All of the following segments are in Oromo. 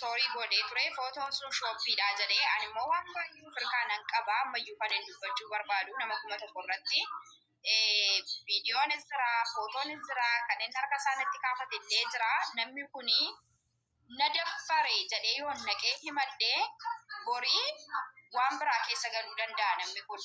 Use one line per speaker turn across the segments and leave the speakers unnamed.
Istoorii godhee ture footoon sun shooppiidha jedhee ani immoo waan baay'ee of irkaa nan qaba ammayyuu kan hin dubbachuu barbaadu nama 1000 irratti viidiyoonis jira footoonis jira kan inni harka isaa natti kaafate illee jira namni kuni na daffare jedhee yoon naqee himadhe borii waan biraa keessa galuu danda'a namni kun.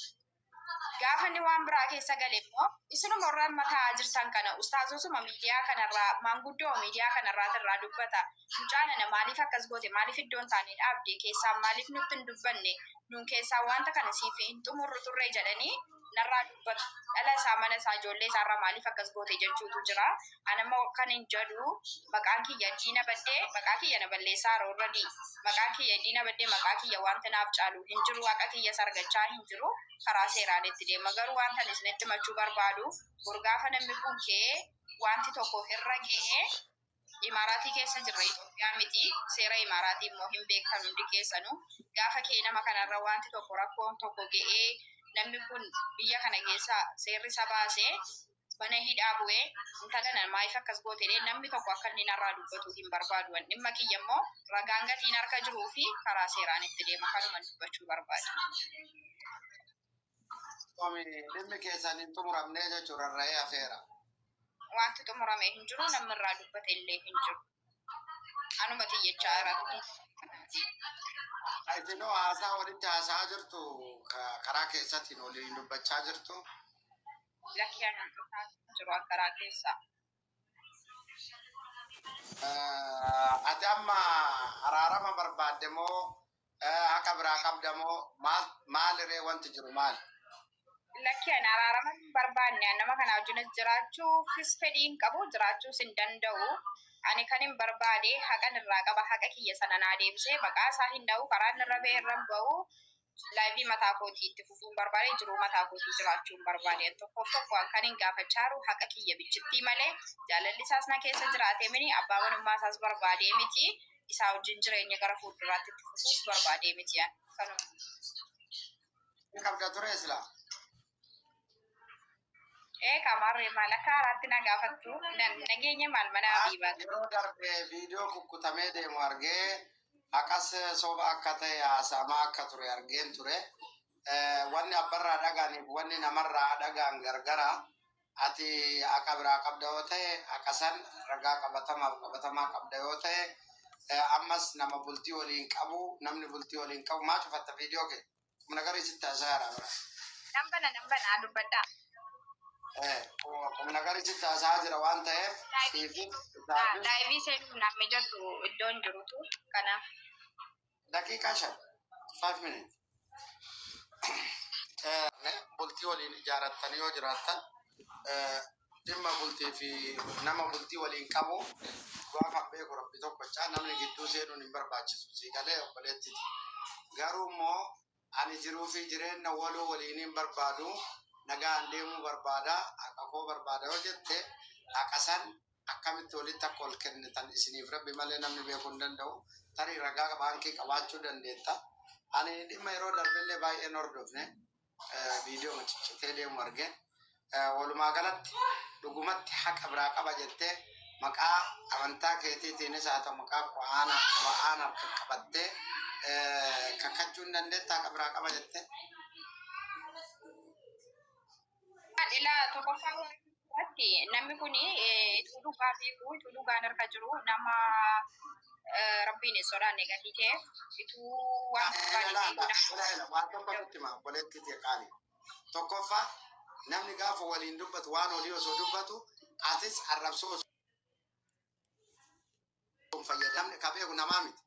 Gaafa inni waan biraa keessa gale immoo isinuma warra amma taa'aa jirtan kana ustaazotuma miidiyaa kanarraa maanguddoo miidiyaa kanarraati irraa dubbata. Mucaa nana maaliif akkas goote maaliif iddoo hin taane dhaabde keessaan maaliif nutti hin dubbanne nuun keessaan wanta kana siif hin xumurru turre jedhanii narraa dubbatu. Dhala isaa mana isaa ijoollee isaarraa maaliif akkas goote jechuutu jira. An amma kan hin jedhu maqaan kiyya diina baddee maqaa kiyya na balleessaa already. Maqaan kiyya diina baddee maqaa kiyya wanta naaf caalu hin jiru haqa kiyyas argachaa hin jiru karaa seeraan itti deema garuu wanta ani isinitti himachuu barbaadu bor gaafa namni kun ka'ee wanti tokko irra ga'ee Imaaraatii keessa jirra Itoophiyaa miti seera Imaaraatii immoo hin beektan hundi keessanu gaafa kee nama kanarra wanti tokko rakkoon tokko ga'ee namni kun biyya kana keessa seerri isa baasee mana hidhaa bu'ee intala nana maaliif akkas goote jedhee namni tokko akka inni narraa dubbatu hin barbaadu. An dhimma kiyya immoo ragaan gatiin harka jiruu fi karaa seeraan itti deema kanuman dubbachuu barbaada.
Tomi dhimmi keessan hin xumuramne jechuun rarra'ee hafeera.
Wanti xumurame hin jiru namni irraa dubbate illee hin jiru. Anuma tiyyachaa irratti.
Isinoo haasaa walitti haasa'aa jirtu karaa keessatiin waliin dubbachaa jirtu.
Lakki anaan dhufaa jiru karaa keessaa.
Ati amma araarama barbaadde moo haqa biraa qabda moo maal maaliree wanti jiru maali?
Lakki ani araarama hin barbaanne ani nama kana wajjinis jiraachuufis fedhii hin qabu jiraachuus hin danda'u. Ani kan hin barbaade haqan irraa qaba haqa kiyya sana naa deebisee maqaa isaa hin dha'u karaa inni irra ba'e irra hin ba'u laayivii mataa kootii itti fufuun barbaade jiruu mataa kootii jiraachuun barbaade. Ani tokkoof tokko an kan hin gaafachaa jiru haqa kiyya bichittii malee jaalalli isaas na keessa jiraatee mini abbaa manummaa isaas barbaadee miti isaa wajjin jireenya gara fuulduraatti itti fufuus barbaadee miti an kanuma.
Hin qabda ture silaa.
Ee kamaarree maal akka haaraatti na gaafattu nageenya maal mana Habiibaati.
Yeroo darbe viidiyoo kukkutamee deemu argee haqas soba akka ta'e haasa'amaa akka ture argeen ture. Wanni abbarraa dhaga'aniif wanni namarraa dhaga'an gargara. Ati haqa biraa qabda yoo ta'e haqa san ragaa qabatamaaf qabatamaa qabda yoo ta'e ammas nama bultii waliin qabu namni bultii waliin qabu maa cufatta viidiyoo kee? Qum nagarii sitti haasa'aa jira bara.
Nan bana nan bana dubbadhaa.
Qum nagarii sitti haasa'aa jira waan ta'eef siifis isaafis.
Laayivii seenuuf naaf mijatu iddoon jirutu kanaaf.
Daqiiqaa 5 5 minutes. Bultii waliin ijaarattanii yoo jiraattan dhimma bultii fi nama bultii waliin qabu dhugaa kan beeku rabbi tokkocha namni gidduu seenuun hin barbaachisu sii galee obboleettiti. Garuu immoo ani jiruu fi jireenna waloo waliin hin barbaadu nagaan deemuu barbaada haqa koo barbaada yoo jette haqa san akkamitti walitti akka ol kennitan isiniif rabbi malee namni beekuu hin danda'u. Tarii ragaa baankii qabaachuu dandeetta. Ani dhimma yeroo darbellee baay'een hordofne viidiyoo ciccitee deemu arge. Walumaa galatti dhugumatti haqa biraa qaba jettee maqaa amantaa keetiitiinis haa ta'u maqaa Qur'aana Qur'aana harka qabattee kakachuu hin dandeetta haqa biraa qaba jettee.
Ilaa tokkoffaa irratti namni kun ituu dhugaa beeku ituu dhugaan harka jiru nama rabbiin hin sodaanne gatii ta'eef ituu waan barbaade beeku nama.
Waan tokko sitti hima obboleettii tee qaali. Tokkoffaa namni gaafa waliin dubbatu waan olii osoo dubbatu atis arrabsoo osoo hin fayyadamne ka beeku namaa miti.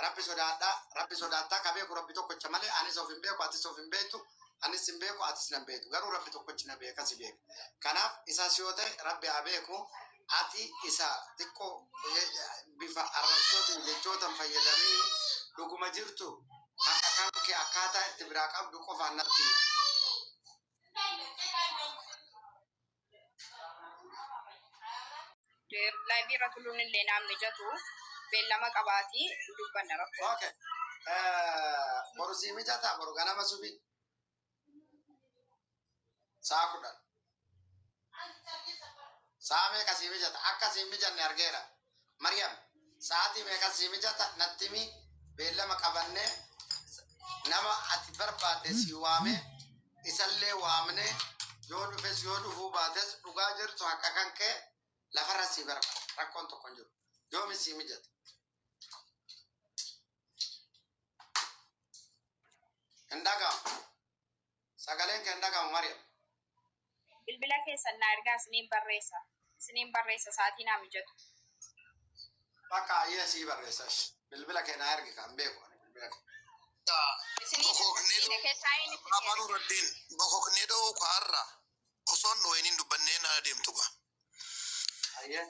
Rabbi sodaadhaa, Rabbi sodaattaa ka beeku Rabbi tokkocha malee anis of hin beeku, atis of hin beektu, anis hin beeku, atis nan beektu. Garuu Rabbi tokkochi na beeka si beeka. Kanaaf isas yoo ta'e Rabbi haa beeku ati isa xiqqoo bifa arrabsootiin jechootan fayyadamini dhuguma jirtu haqa kan kee akkaataa itti biraa qabdu qofaan natti himi.
Live irra tuluun illee naan mijatu beellama qabaati dubbanna rakkoo.
Okay. Boru sii mijataa boru ganama subii sa'a 10. Sa'a meeqa sii mijata? Akka sii mijanne argeera. Maryam Sa'aatii meeqa sii mijata natti himi, beellama qabannee nama ati barbaadde si waame, isallee waamne, yoo dhufes yoo dhufuu baates dhugaa jirtu haqa kan kee lafarra sii barbaada. Rakkoon tokko hin jiru. Yoomi sii mijata? Hin dhaga'amu. Sagaleen kee hin dhaga'amu, Mariam.
Bilbila keessan naa ergaa, isiniin barreessa. Isiniin barreessa sa'aatii naa mijatu.
Bakka ayyee sii barreessa. Bilbila kee naa ergi, kan beeku ani bilbila kee.
Isiniin keessaa inni isin
Baabaa
erga.
Nuraddiin, bokoknee dha'uu kaarra osoon dhooyin hin dubbannee na deemtu gaa.
Ayyee.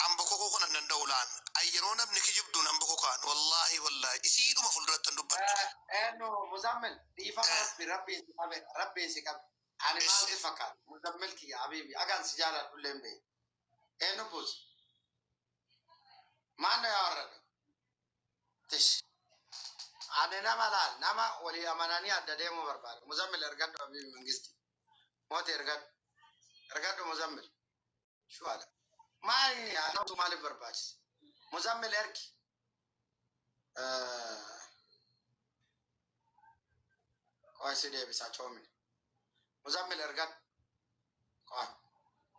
An bokokuu kana hin danda'u laan. Ay, yeroo namni kijibdu nan bokokaan, wallaahi wallaahi, isiidhuma fuulduratti hin dubbadhu.
Eenyu, Muzammil, dhiifama, Rabbi rabbiin si qabe, rabbiin si qabe. Ani maal si fakkaata? Muzammil kiyya habiibi, agaan si jaaladhu illee hin beeku. Eenyu buuse? Maal na yaa? Tish. Ani nama laal, nama walii amananii adda deemuu barbaada. Muzammil, ergadhu, habiibi mangisti. Mooti, ergadhu. Ergadhu, Muzammil. Shuwaadha. Maali namtu maaliif barbaachisa? Muzammil, ergi. Qoy, si deebisaa coomine. Muzammil, ergadhu. Qoy.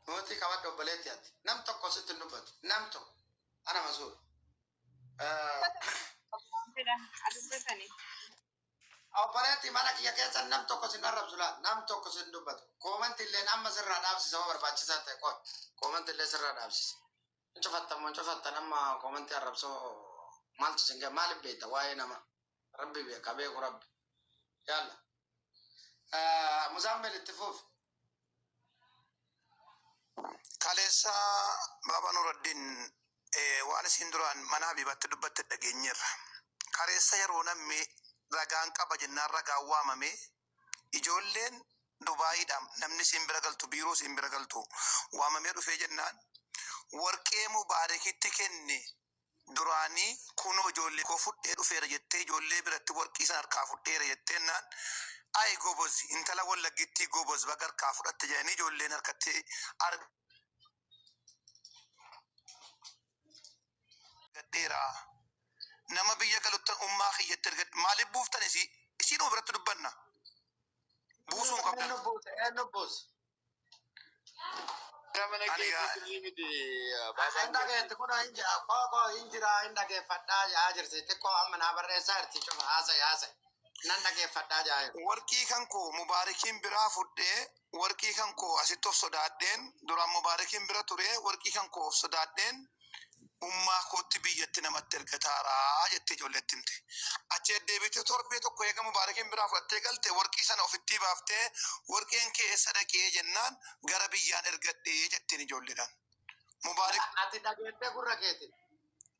Mootii, qabadhu, obboleetti ati. Nam tokko sitti hin dubbatu. Nam tokko. Ana masuudha.
Dubbatanii.
Obboleetti, mana kiyya keessa nam tokko sin arrabsu laal. Nam tokko sin dubbatu. Comment illee amma sirraa dhaabsisa yoo barbaachisaa ta'e, qoy. Comment illee sirraa dhaabsisa. Hin cufattan moo hin cufattan? Amma comment arrabsoo maaltu sin gahe? Maaliif beekta waa'ee nama? Rabbi beeka, beeku Rabbi. Yalla. Muzammil, itti fufi.
Kaleessa, Baabaa Nuraddiin, waan isin duraan mana Habibaatti dubbatte dhageenyeerra. Kaleessa yeroo namni ragaan qaba jennaan ragaan waamame, ijoolleen Dubaayiidhaan namni isin bira galtu, biiroo isin bira galtu waamamee dhufee jennaan, warqee Mubaarakitti kenne duraanii kunoo ijoollee koo fudhee dhufeera jettee, ijoollee biratti warqii sana harkaa fudheera jetteennaan, "Ayi goboz, intala Wallaggittii goboz, baga harkaa fudhatte" jedhanii ijoolleen harkatti argadheera. Nama biyya galuttan ummaa kiyyatti ergadhe. Maaliif buuftan isii? Isiinuma biratti dubbanna. Buusuu hin qabdan.
Eenyu buuse? Eenyu buuse?
Mana
Ani gaa
keessatti miti
Hin
baabaan
dhageetti kun, hin jira. Koo koo, hin jira, hin dhageeffadhaa jaa jirti. Xiqqoo amma naa barreessaa jirti, cufa haasa'e haasa'e. Nan dhageeffadhaa jaa jiru.
Warqii kan koo Mubaarikiin biraa fudhee, warqii kan koo asitti of sodaadheen, duraan Mubaarikiin bira ture, warqii kan koo of sodaadheen ummaa kootti biyyatti namatti ergataaraa jettee ijoolleetti himte. Achi deddeebitee torbee tokko eega Mubaarikiin biraa fudhattee galte, warqii sana ofitti baaftee, warqeen kee eessa dhaqee jennaan, gara biyyaan ergadhee jetteen ijoolleedhaan. Mubaarik
Ati dhageettee gurra keetiin?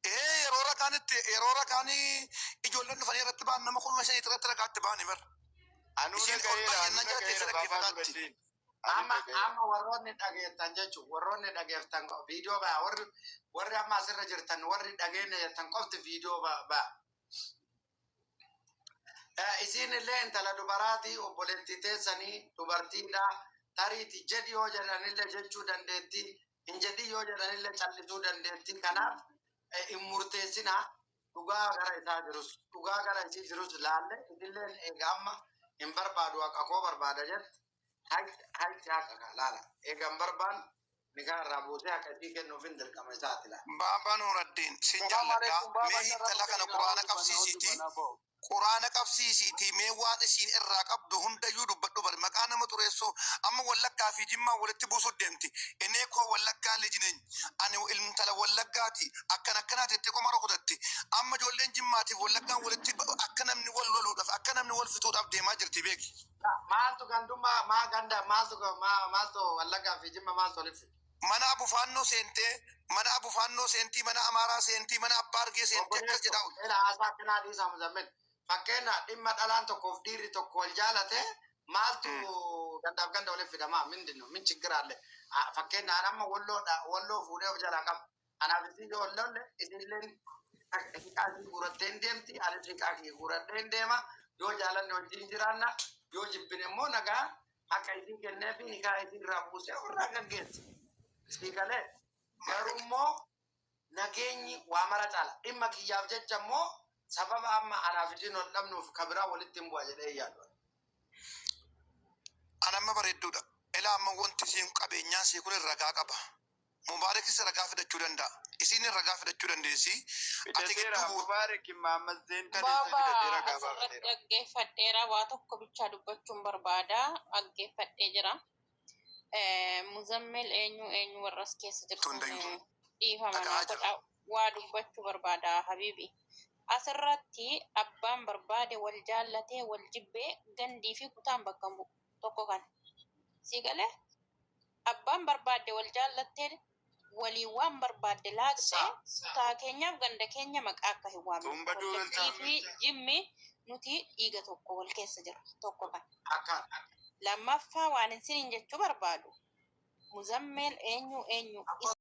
Ee, yeroo ragaan itti, yeroo ragaan ijoolleen dhufanii irratti ba'an, nama 5,000 irratti ragaatti ba'anii bara.
Anuu
Isheen ol
dhaga'eera,
baay'een
anuu
nan jala teessee
dhaga'eera, Baabaa
dhaggeeffataatti.
Nuraddiin. Ani
Amma
dhaga'eera.
amma warroonni dhageettan jechuun, warroonni dhageettan viidiyoo ba'a, warri amma asirra jirtan, warri dhageenya jettan qofti viidiyoo ba'a. Isiin illee intala dubaraati, obboleettii teessanii dubartiidha. Tariiti jedhi yoo jedhanillee jechuu dandeetti, hin jedhi yoo jedhanillee callisuu dandeetti. Kanaaf hin murteessinaa. Dhugaa gara isaa jirus, dhugaa gara isii jirus laalle, isilleen eega amma hin barbaadu, haqa koo barbaada jetti. Haqi haqa kaa laala. Eega hin barbaanne nikaa irraa buusee haqa isii kennuuf hin dirqama isaati laala.
Baabaa Nuraddiin, sin
Salaam
jaalladha.
alaikum baaba.
Mee intala kana quraana qabsiisiiti. Quraana qabsiisiiti, mee waan isiin irraa qabdu hundayyuu dubbadhu bari. Maqaa nama xureessuu amma Wallaggaa fi Jimmaa walitti buusuu deemti. Inni koo Wallaggaa lijineny. Ani intala Wallaggaati. Akkan akkanaati jettee qoma rukutatti. Amma ijoolleen Jimmaatiif Wallaggaan walitti akka namni wal loluudhaaf, akka namni wal fixuudhaaf deemaa jirti, beeki.
Maaltu gandummaa maa ganda, maaltu maaltu Wallaggaa fi Jimma maaltu walitti fide?
Mana Abufaannoo seentee, mana Abufaannoo seentii, mana Amaaraa seentii, mana Abbaa Argee seentii akkas
Obboleesso,
jedhaa oolti.
ela haasaa akkanaa dhiisaa, Muzammil. Fakkeenya, dhimma dhalaan tokkoof dhiirri tokko wal jaalate, maaltu gandaaf ganda walitti fidamaa? Mindinno min chiggiraalle. Fakkeenya, an amma Walloodha, Walloo fuudhee of jalaa qaba. Anaaf isii yoo wal lolle, isilleen hiqaa isii guurattee hin deemti, anis hiqaa kiyya guuradhee hin deema. Yoo jaalanne wajjin jiraanna, yoo jibbine immoo nagaa haqa isii kennee fi hiqaa isii irraa buusee ofirraa gaggeessa. Sii galee? Garuu immoo Nageenyi waa mara caala. Dhimma kiyyaaf jecha immoo sababa amma anaaf isiin wal dhabnuuf ka biraa walitti hin bu'a jedhee hin yaadu.
An amma bareedduudha. Ilaa amma wanti isiin qabeenyaan sii kun ragaa qaba. Mubaarakis ragaa fidachuu danda'a. Isiin ragaa fidachuu dandeessi. Ati
Fidateera
gidduu
Mubaarak Mahammad Zeen kaleessa
Baaba
fidatee ragaa
asirratti
baafateera.
dhaggeeffadheera waa tokko bichaa dubbachuun barbaada dhaggeeffadhee jira. Muzammil eenyu eenyu warra as keessa
buutu
jirtan
hundayyuu
dhiifama naa
dhaga'aa jira.
godha waa dubbachuu barbaada habiibi. Asirratti abbaan barbaade wal jaallatee wal jibbee gandii fi kutaan bakka hin bu'u tokko kana. Sii galee abbaan barbaadde wal jaallattee waliin waan barbaadde laaqxee kutaa keenyaaf ganda keenya maqaa akka hin waamne.
Tumba duulchaa.
Wallaggii fi Jimmi nuti dhiiga tokko wal keessa jira tokko kana.
Akkaan.
Lammaffaa waan isiniin jechuu barbaadu Muzammeel eenyu eenyu
Abbaa